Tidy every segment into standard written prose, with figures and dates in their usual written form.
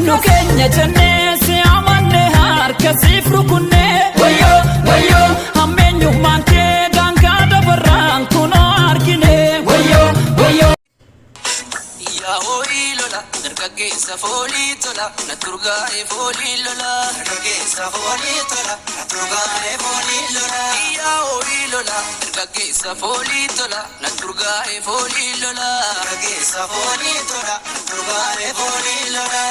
Nu keenya jennee si amanne harka siif rukunne. Wayyoo wayyoo hammeenyummaan kee daangaa dabarraan kunoo argine. Wayyoo wayyoo. Yaa hoo'ii lola dargaggeessa foolii tola na turgaa'e foolii lola. Dargaggeessa foolii tola na turgaa'e foolii lola. Yaa hoo'ii lola dargaggeessa foolii tola na turgaa'e foolii lola. Dargaggeessa foolii tola na turgaa'e foolii lola.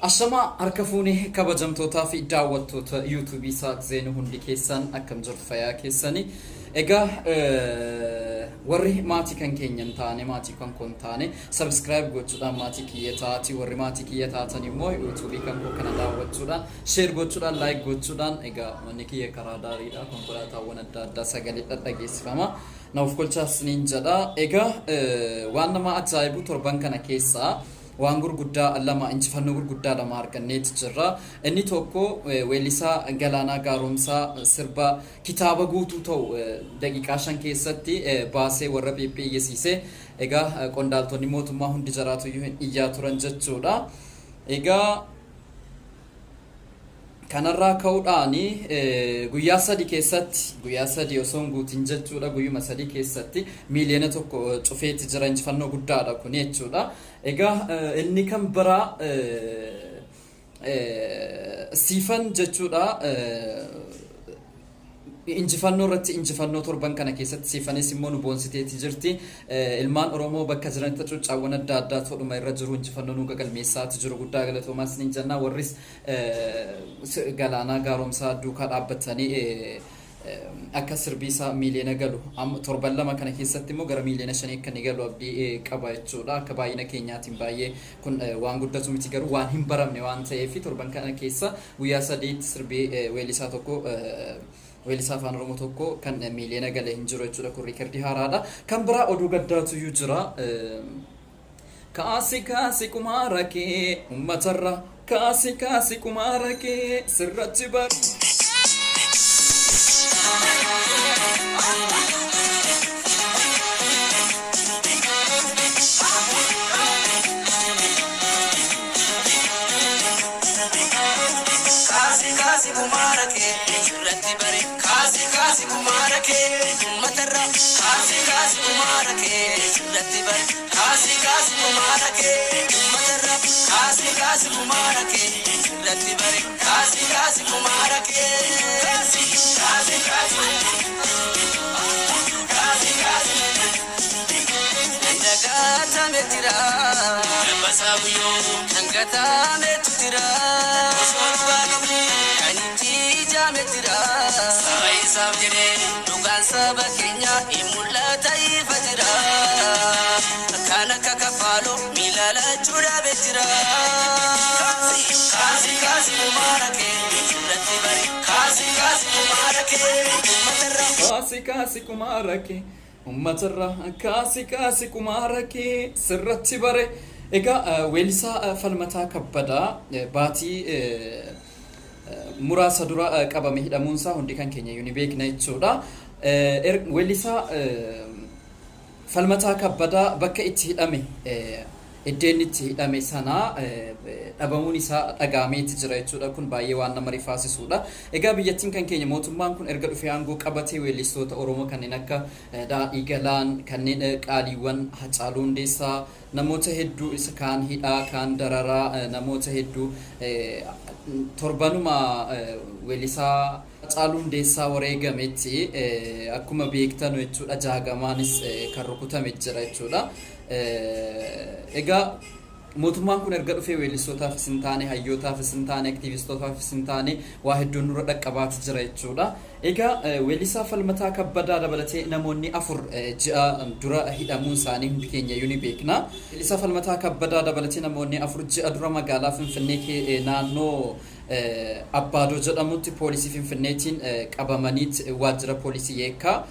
Ashamaa harka fuune kabajamtootaa fi daawwattoota yuutuubii Isaaq Zeenuu hundi keessan akkam jirtu fayyaa keessanii. Egaa warri maatii kan keenya hin taane maatii kan koo hin taane subscribe gochuudhaan maatii kiyya taati warri maatii kiyya taatan immoo yuutuubii kan koo kana daawwachuudhaan share gochuudhaan like gochuudhaan egaa manni kiyya karaa daariidha konkolaataawwan adda addaa sagalee dhadhageessifama na of kolchaas niin jedha egaa waan nama ajaa'ibu torban kana keessaa Waan gurguddaa lama, injifannoo gurguddaa lama arganneeti jirra. Inni tokko weellisaa Galaanaa Gaaromsaa sirba kitaaba guutuu ta'u daqiiqaa 5 keessatti baasee warra PP iyyisiise. Egaa qondaaltonni mootummaa hundi jaraatuyyuu hin iyyaa turan jechuudha. Egaa Kanarraa ka'uudhaan guyyaa sadi keessatti guyyaa sadi osoo hin guutin jechuudha guyyuma sadi keessatti miiliyoona 1 cufeeti jira injifannoo guddaadha kuni jechuudha. Egaa inni kan biraa siifan jechuudha. Injifannoo irratti injifannoo torban kana keessatti siifanis immoo nu boonsiteeti jirti. Ilmaan Oromoo bakka jiranitti hacuuccaawwan adda addaa todhuma irra jiru injifannoo nu gagalmeessaati jiru. Guddaa galatoomaa isiniin jenna. Warris Galaanaa Gaaromsaa duukaa dhaabbatanii akka sirbii isaa miiliyoona galu amma torban 2 kana keessatti immoo gara miiliyoona 5 akka inni galu abdii qaba jechuudha. Akka baay'ina keenyaatiin baay'ee kun waan guddatu miti garuu waan hin baramne waan ta'eef torban kana keessa guyyaa sadiitti sirbii weellisaa tokko weellisaa afaan Oromoo tokko kan miiliyoona gale hin jiru jechuudha. Kun riikardii haaraadha. Kan biraa oduu gaddaatuyyuu jira. Kaasi kaasi qumaara kee uummatarra kaasi kaasi qumaara kee sirratti bar. Kaasi kaasi kumaara kee sirratti bare kaasi kaasi kumaara kee uummatarra kaasi kaasi kumaara kee sirratti bare kaasi kaasi kumaara kee uummatarra kaasi kaasi kumaara kee sirratti bare kaasi kaasi kumaara kee kaasi kaasi kaasi kaasi kaasi. Dagaatame jira. Dabbasaa guyyoo. Kan gataametu jira. Osoo dhugaa qabu. Kan itti ijaame jira. Saba isaaf jedhee. Dhugaan saba keenyaa hin mul'ata ifa jira. Kan akka kaffaaloo miila lachuu dhabe jira. Kaasi kaasi kaasi kumaara kee irratti bari. Kaasi kaasi kumaara kee uummatarra. Kaasi kaasi kumaara kee Uummatarra kaasi kaasi qumaara kee sirratti bare. Egaa weellisaa Falmataa Kabbadaa baatii muraasa dura qabame hidhamuunsaa hundi kan keenya iyyuu ni beekna jechuudha. Weellisaa Falmataa Kabbadaa bakka itti hidhame Iddeen itti hidhame sana dhabamuun isaa dhaga'ameeti jira jechuudha. Kun baay'ee waan nama rifaasisuudha. Egaa biyyattiin kan keenya mootummaan kun erga dhufee aangoo qabatee weellistoota Oromoo kanneen akka Daadhii Galaan, kanneen qaaliiwwan Hacaaluu Hundeessaa, namoota hedduu isa kaan hidhaa, kaan dararaa, namoota hedduu torbanuma weellisaa Hacaaluu Hundeessaa wareegametti akkuma beektanu jechuudha Jaagamaanis kan rukutame jira jechuudha. Egaa mootummaan kun erga dhufee weellistootaafis hin taane, hayyootaafis hin taane, aktiivistootaafis hin taane waa hedduun nurra dhaqqabaati jira jechuudha. Egaa weellisaa Falmataa Kabbadaa dabalatee namoonni 4 ji'a dura hidhamuun isaanii hundi keenya iyyuu ni beekna. Weellisaa Falmataa Kabbadaa dabalatee namoonni 4 ji'a dura magaalaa Finfinnee naannoo Abbaadoo jedhamutti poolisii Finfinneetiin qabamaniit waajjira poolisii Yeekkaa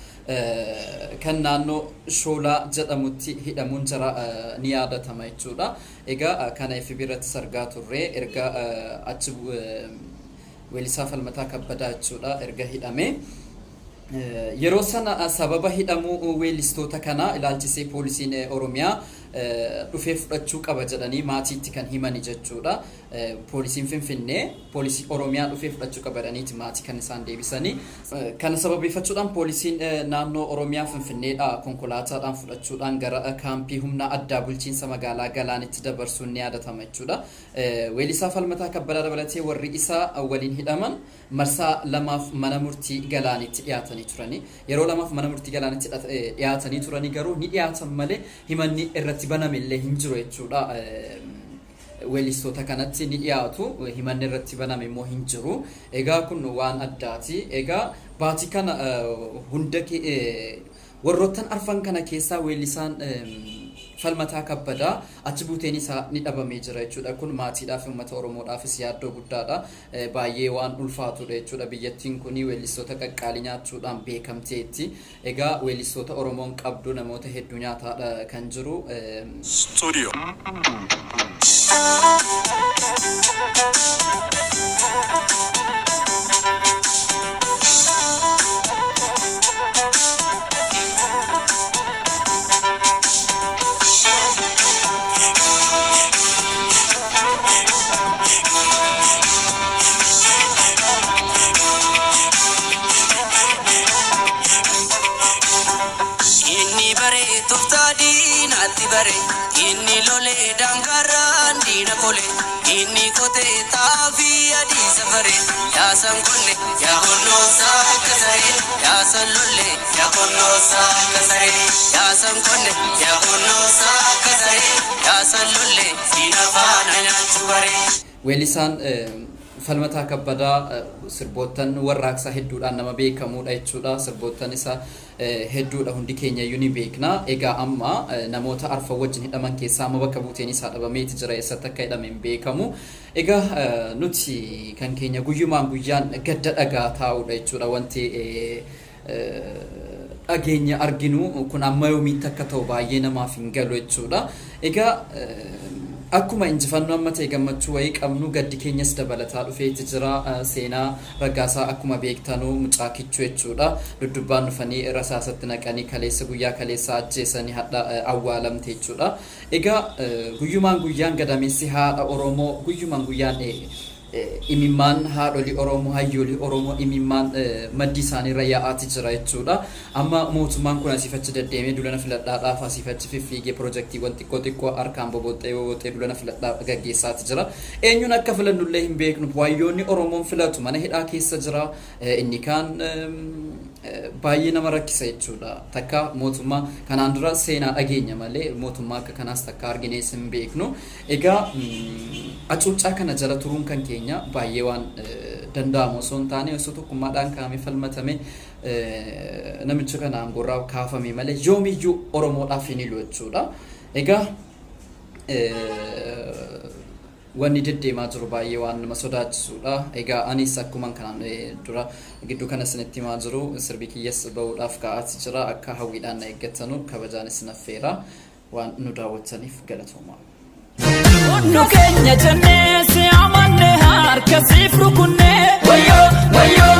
kan naannoo Shoolaa jedhamutti hidhamuun jara ni yaadatama jechuudha. Egaa kana FB irrattis argaa turre erga achi weellisaa Falmataa Kabbadaa jechuudha erga hidhamee. Yeroo sana sababa hidhamuu weellistoota kanaa ilaalchisee poolisiin Oromiyaa dhufee fudhachuu qaba jedhanii maatiitti kan himani jechuudha. Poolisiin Finfinnee poolisii Oromiyaa dhufee fudhachuu qaba jedhaniiti maatii kan isaan deebisanii. Kana sababeeffachuudhaan poolisiin naannoo Oromiyaa Finfinneedhaa konkolaataadhaan fudhachuudhaan gara kaampii humna addaa bulchiinsa magaalaa Galaanitti dabarsuun ni yaadatama jechuudha. Weellisaa Falmataa Kabbadaa dabalatee warri isa waliin hidhaman marsaa lamaaf mana murtii Galaanitti dhiyaatanii turani. Yeroo lamaaf mana murtii Galaanitti dhiyaatanii turanii garuu ni dhiyaatan malee himanni irratti baname illee hin jiru jechuudha. Weellistoota kanatti ni dhiyaatu, himanni irratti baname immoo hin jiru. Egaa kun waan addaati. Egaa baatii kana hunda warroottan arfan kana keessaa weellisaan Falmataa Kabbadaa achi buuteen isaa ni dhabamee jira jechuudha. Kun maatiidhaaf uummata Oromoodhaafis yaaddoo guddaadha. Baay'ee waan ulfaatudha jechuudha. Biyyattiin kun weellistoota qaqqaalii nyaachuudhaan beekamteetti. Egaa weellistoota Oromoon qabdu namoota hedduu nyaataadha kan jiru. Studio. Inni bare tooftaa diinaatti bare, inni lolee daangaarraan diina kole, inni qotee xaafii adii safare, yaasan qonne yaa qonnoosaa akka saree, yaasan lolle yaa qonnoosaa akka saree, yaasan qonne yaa qonnoosaa akka saree, yaasan lolle diina faana nyaachuu bare. Weellisaan Falmataa Kabbadaa sirboottan warraaqsaa hedduudhaan nama beekamuudha jechuudha. Sirboottan isaa hedduudha, hundi keenya iyyuu ni beekna. Egaa amma namoota arfan wajjin hidhaman keessaa amma bakka buuteen isaa dhabameeti jira. Eessatti akka hidhame hin beekamu. Egaa nuti kan keenya guyyumaan guyyaan gadda dhagaa taa'uudha jechuudha. Wanti dhageenya arginu kun amma yoomiitti akka ta'u baay'ee namaaf hin galu jechuudha. Egaa akkuma injifannoo amma ta'e gammachuu wayii qabnu, gaddi keenyas dabalataa dhufeeti jira. Seenaa Raggaasaa akkuma beektanu, mucaa kichuu jechuudha. Duddubbaan dhufanii rasaasatti naqanii kaleessa, guyyaa kaleessaa ajjeesanii hadha awwaalamte jechuudha. Egaa guyyumaan guyyaan gadameessi haadha Oromoo, guyyumaan guyyaan imimmaan haadholii Oromoo, hayyoolii Oromoo, imimmaan maddii isaaniirra yaa'aati jira jechuudha. Amma mootummaan kun asiif achi deddeemee dulana filadhaadhaaf asiif achi fiffiigee pirojektiiwwan xiqqoo xiqqoo harkaan boboxxee boboxxee dulana filadhaa gaggeessaati jira. Eenyuun akka filannullee hin beeknu. Waayyoonni Oromoon filatu mana hidhaa keessa jira. Inni kaan baay'ee nama rakkisa jechuudha. Takka mootummaa kanaan dura seenaa dhageenya malee mootummaa akka kanaas takka arginees hin beeknu. Egaa hacuuccaa kana jala turuun kan keenya baay'ee waan danda'amu osoo hin taane, osoo tokkummaadhaan kaa'amee falmatame namicha kana aangoorraa kaafame malee yoomiyyuu Oromoodhaaf hin hilu jechuudha. Egaa wanni deddeemaa jiru baay'ee waan nama sodaachisudha. Egaa anis akkuma kanaan dura gidduu kana isinitti himaa jiru, sirbi kiyyas bahuudhaaf ka'aati jira. Akka hawwiidhaan na eeggattanu kabajaan isin affeera. Waan nu daawwattaniif galatoomaa. Nu keenya jennee si amanne, harka siif rukunnee, wayyoo wayyoo.